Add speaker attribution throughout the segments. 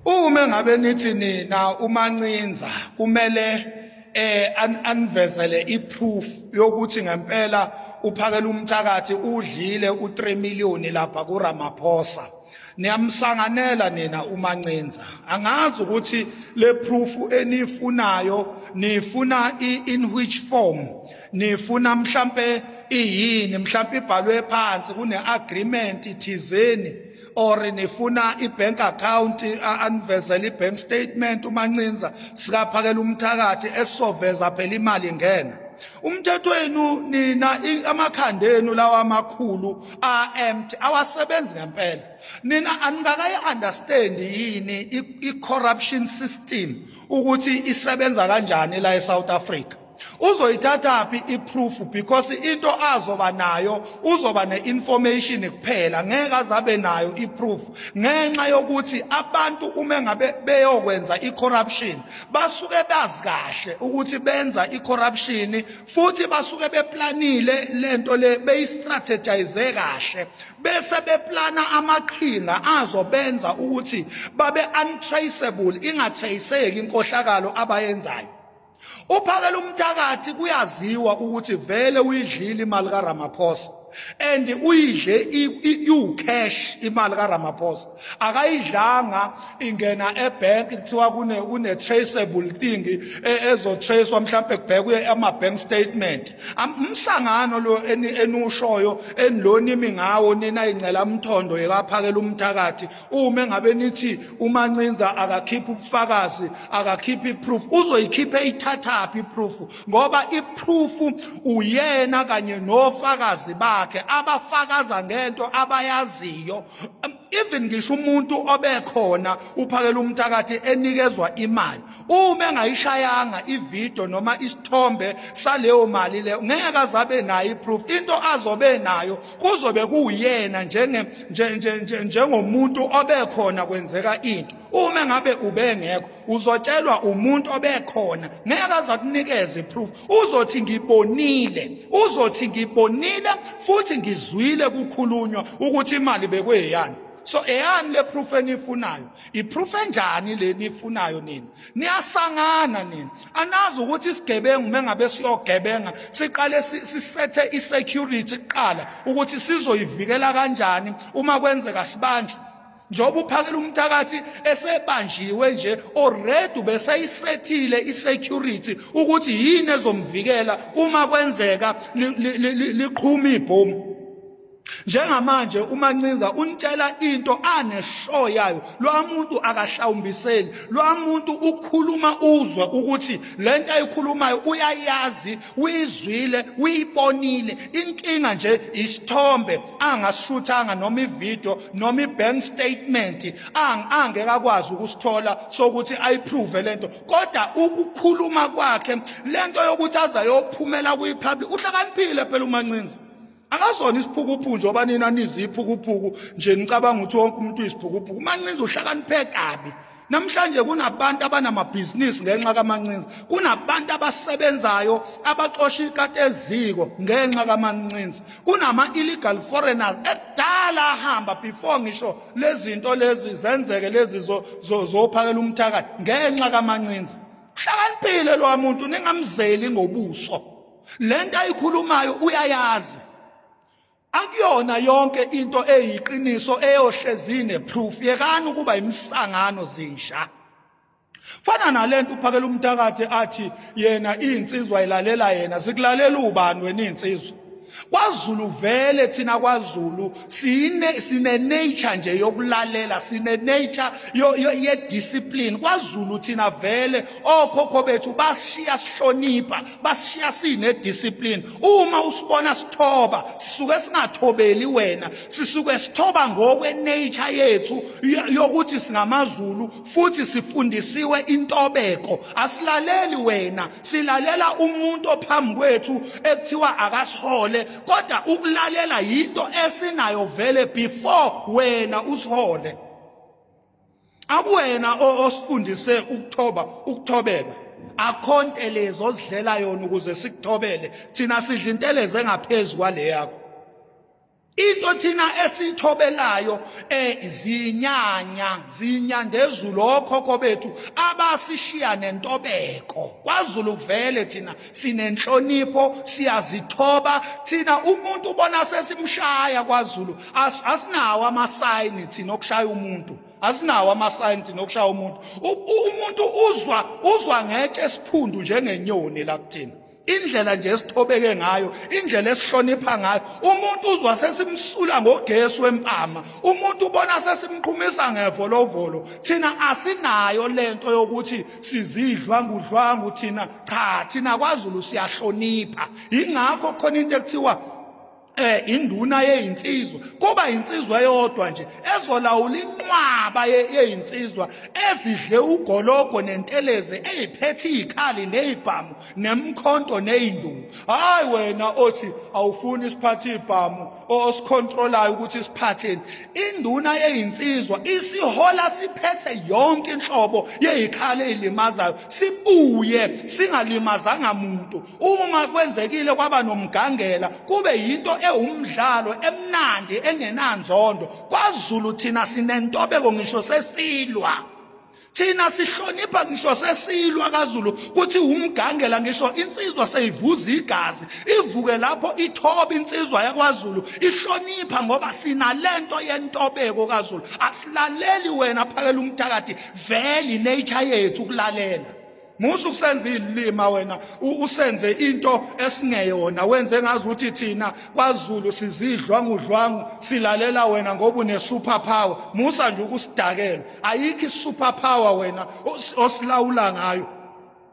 Speaker 1: Uma ngabe nithi nina uMancinza kumele anivezele iproof yokuthi ngempela uphakela umthakathi udlile u3 million lapha kuRamaphosa, niyamsanganela nina uMancinza. Angazi ukuthi le proof enifunayo nifuna in which form, nifuna mhlambe iyini, mhlambe ibhalwe phansi kune agreement thizeni, or nifuna i-bank account, anivezele i-bank statement uMancinza sikaphakela umthakathi esoveza phela imali ingena. Umthetho wenu nina, amakhanda enu lawa amakhulu a empty, awasebenzi ngempela. Nina aningakayi understand yini i-corruption system ukuthi isebenza kanjani la eSouth Africa? Uzoyithatha phi iproof? Because into azoba nayo, uzoba neinformation kuphela, ngeke azabe nayo iproof, ngenxa yokuthi abantu uma ngabe beyokwenza icorruption basuke bazi kahle ukuthi benza icorruption, futhi basuke beplanile lento le, beyistrategize kahle, bese beplana amaqhinga azobenza ukuthi babe untraceable, ingatraceki inkohlakalo abayenzayo. Uphakela umthakathi kuyaziwa ukuthi vele uyidlile imali kaRamaphosa, and uyidle iwu-cash imali kaRamaphosa, akayidlanga ingena ebank kuthiwa kune traceable thing ezotracewa, mhlambe kubhekwe ama bank statement. Umsangano lo enushoyo enilonimi ngawo nina incela umthondo yekaphakela umthakathi. Uma engabe nithi uMancinza akakhipha ubufakazi, akakhipha iproof, uzoyikhipha eyithathaphi iproof? Ngoba iproof uyena kanye nofakazi bakhe abafakaza ngento abayaziyo. Even ngisho umuntu obekhona uphakela umthakathi enikezwa imali, uma engayishayanga ivideo noma isithombe saleyo mali leyo, ngeke azabe nayo iproof. Into azobe nayo kuzobe kuwuyena njenge njengomuntu obekhona kwenzeka into. Uma ngabe ubengekho, uzotshelwa umuntu obekhona, ngeke aze akunikeze iproof. Uzothi ngibonile, uzothi ngibonile futhi ngizwile kukhulunywa ukuthi imali bekweyani. So eyani le proof enifunayo? Iproof enjani le nifunayo nina? Niyasangana nina. Anazi ukuthi isigebengu mengabe siyogebenga siqale sisethe isecurity kuqala ukuthi sizoyivikela kanjani uma kwenzeka sibanjwe. Njengoba uphakela umthakathi esebanjiwe nje already, ubeseyisethile isecurity ukuthi yini ezomvikela uma kwenzeka liqhuma ibhomu. Njengamanje uMancinza unitshela into aneshow yayo. Lo muntu akahlawumbiseli, lo muntu ukhuluma uzwe ukuthi lento ayikhulumayo uyayazi, uyizwile, uyibonile. Inkinga nje isithombe angasishuthanga noma ivideo noma ibank statement angeke akwazi ukusithola sokuthi ayiprove lento, kodwa ukukhuluma kwakhe lento yokuthi azayophumela kwi-public, uhlakaniphile phela uMancinza. Akazona isiphukuphuku njengoba nina niziphukuphuku nje, nicabanga ukuthi wonke umuntu uyisiphukuphuku. Mancinza uhlakaniphe kabi. Namhlanje kunabantu abanamabhizinisi ngenxa kaMancinza, kunabantu abasebenzayo abaxosha ikati eziko ngenxa kaMancinza, kunama-illegal foreigners ekudala ahamba before ngisho lezi zinto lezi zenzeke, lezi zophakela umthakathi, ngenxa kaMancinza. Hlakaniphile lo muntu, ningamzeli ngobuso. Lento ayikhulumayo uyayazi. Akuyona yonke into eyiqiniso eyohlezi neproof. Yekani ukuba imisangano zinja. Fana nalento uphakela umthakathi athi yena insizwa ilalela yena. Sikulalela ubani wena insizwa? KwaZulu vele thina, kwaZulu sine nature nje yokulalela, sine nature ye discipline. KwaZulu thina vele okhokho bethu bashiya sihlonipha, bashiya sine discipline. Uma usibona sithoba, sisuke singathobeli wena, sisuke sithoba ngokwe nature yethu yokuthi singamaZulu futhi sifundisiwe intobeko. Asilaleli wena, silalela umuntu ophambi kwethu ekuthiwa akasihole, kodwa ukulalela yinto esinayo vele before wena usihole. Akuwena osifundise ukuthoba, ukuthobeka. Akho ntelezo ozidlela yona ukuze sikuthobele thina. Sidla intelezi engaphezulu kwale yakho. Into thina esithobelayo zinyanya zinyandezulu okhokho bethu abasishiya nentobeko. KwaZulu vele thina sinenhlonipho, siyazithoba thina. Umuntu ubona sesimshaya kwaZulu, asinawo amasayini thina okushaya umuntu, asinawo amasayini thina okushaya umuntu. Umuntu uzwa ngetshe esiphundu njengenyoni la kuthina. Indlela nje esithobeke ngayo, indlela esihlonipha ngayo, umuntu uzwa sesimsula ngogesi wempama, umuntu ubona sesimqhumisa ngevolovolo. Thina asinayo lento yokuthi sizidlwangudlwangu thina, cha, thina kwaZulu siyahlonipha. Ingakho khona into ekuthiwa induna yeyinsizwa, kuba insizwa eyodwa nje ezolawula inqwaba yeyinsizwa ezidle ugologo nentelezi, eyiphethe izikhali nezibhamu nemkhonto nezinduku. Hayi wena othi awufuni isiphathe ibhamu osicontrolayo ukuthi siphatheni. Induna yeyinsizwa isihola siphethe yonke inhlobo yezikhali ezilimazayo, sibuye singalimazanga muntu. Uma kwenzekile kwaba nomgangela, kube yinto ewumdlalo emnandi engenanzondo. KwaZulu thina sinentobeko ngisho sesilwa, thina sihlonipha ngisho sesilwa kaZulu. Kuthi umgangela, ngisho insizwa seyivuza igazi, ivuke lapho ithoba insizwa yakwaZulu, ihlonipha ngoba sinalento yentobeko kaZulu. Asilaleli wena phakela umthakathi, vele nature yethu ukulalela. Musa ukusenza ilima wena, usenze into esingeyona, wenze ngazi ukuthi thina kwaZulu sizidlwangudlwangu, silalela wena ngoba une super power. Musa nje ukusidakela, ayikho i-super power wena osilawula ngayo,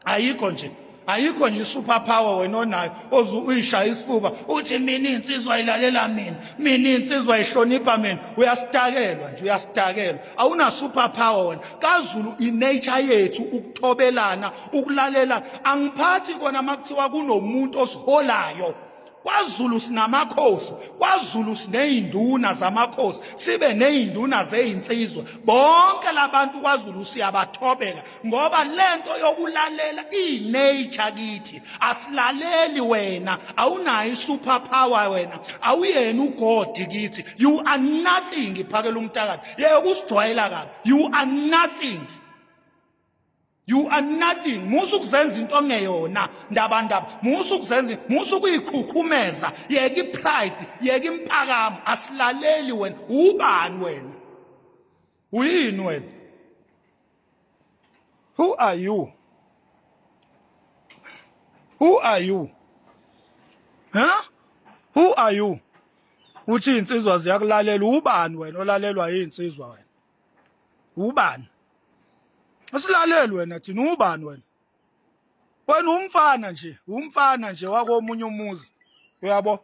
Speaker 1: ayikho nje, ayikho nje i-super power wena onayo oze uyishaya isifuba uthi mina insizwa ilalela mina, mina insizwa ihlonipha mina. Uyasidakelwa nje, uyasidakelwa, awuna super power wena. KaZulu inature yethu ukuthobelana, ukulalela. Angiphathi kona makuthiwa kunomuntu osiholayo. KwaZulu sinamakhosi, kwaZulu sineyinduna zamakhosi, sibe neyinduna zeyinsizwa. Bonke labantu kwaZulu siyabathobela ngoba lento yokulalela inature kithi. Asilaleli wena, awunayo i-super power wena, awuyena ugod kithi. You are nothing, phakela umthakathi. Yeke usijwayela kabi, you are nothing. You are nothing. Musa ukuzenza into ongeyona, ndaba ndaba. Musa ukuzenza, musa ukuyikhukhumeza. Yeka ipride, yeka impakamo. Asilaleli wena. Ubani wena? Uyini wena? Who are you? Who are you? Huh? Who are you? Uthi insizwa ziyakulalela, ubani wena olalelwa yinsizwa wena? Ubani? Asilaleli wena thina, ubani wena? Wena umfana nje, umfana nje wakomunye umuzi. Uyabo?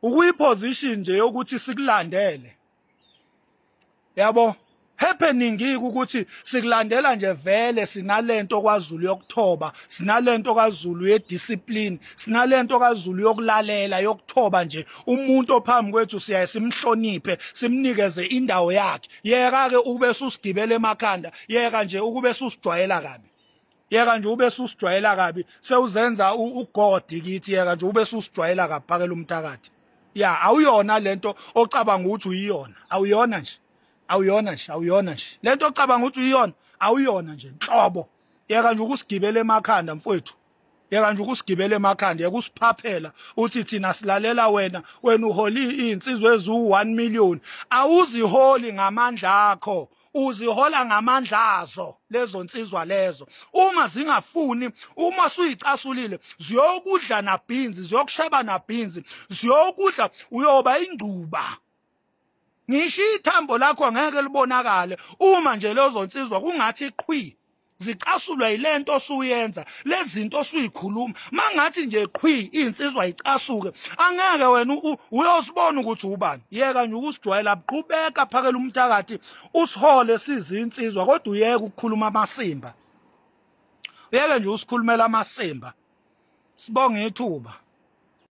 Speaker 1: Ukuyiposition nje yokuthi sikulandele. Yabo? Happening ukuthi sikulandela nje vele sinalento kwaZulu yokuthoba, sinalento kaZulu yediscipline, sinalento kaZulu yokulalela, yokuthoba nje. Umuntu ophambi kwethu siyaye simhloniphe, simnikeze indawo yakhe. Yeka ke ube susigibele emakhanda, yeka nje ukube susijwayela kabi. Yeka nje ube susijwayela kabi, sewuzenza ugod kithi, yeka nje ube susijwayela kabi, phakela umthakathi. Ya, awuyona lento ocabanga ukuthi uyiyona, awuyona nje, awuyona nje, awuyona nje lento ocabanga ukuthi uyiyona, awuyona nje nhlobo. Yeka nje ukusigibela emakhanda mfowethu, yeka nje ukusigibela emakhanda, yeka usiphaphela uthi thina silalela wena. Wena uholi izinsizwa eziwu-1 million, awuziholi ngamandla akho, uzihola ngamandla azo lezo nsizwa lezo. Uma zingafuni, uma suyicasulile, ziyokudla nabhinzi, ziyokusheba nabhinzi, ziyokudla, uyoba ingcuba. Ngisho ithambo lakho ngeke libonakale uma nje lezo nsizwa kungathi qhwi zicasulwa yilento osuyenza, lezinto osuyikhuluma. Mangathi nje qhwi insizwa icasuke, angeke wena uyosibona ukuthi ubani. Yeka nje ukusijwayela, qhubeka phakela umthakathi, usihole sizinsizwa, kodwa uyeke ukukhuluma amasimba, uyeke nje usikhulumela amasimba. Sibonge ithuba.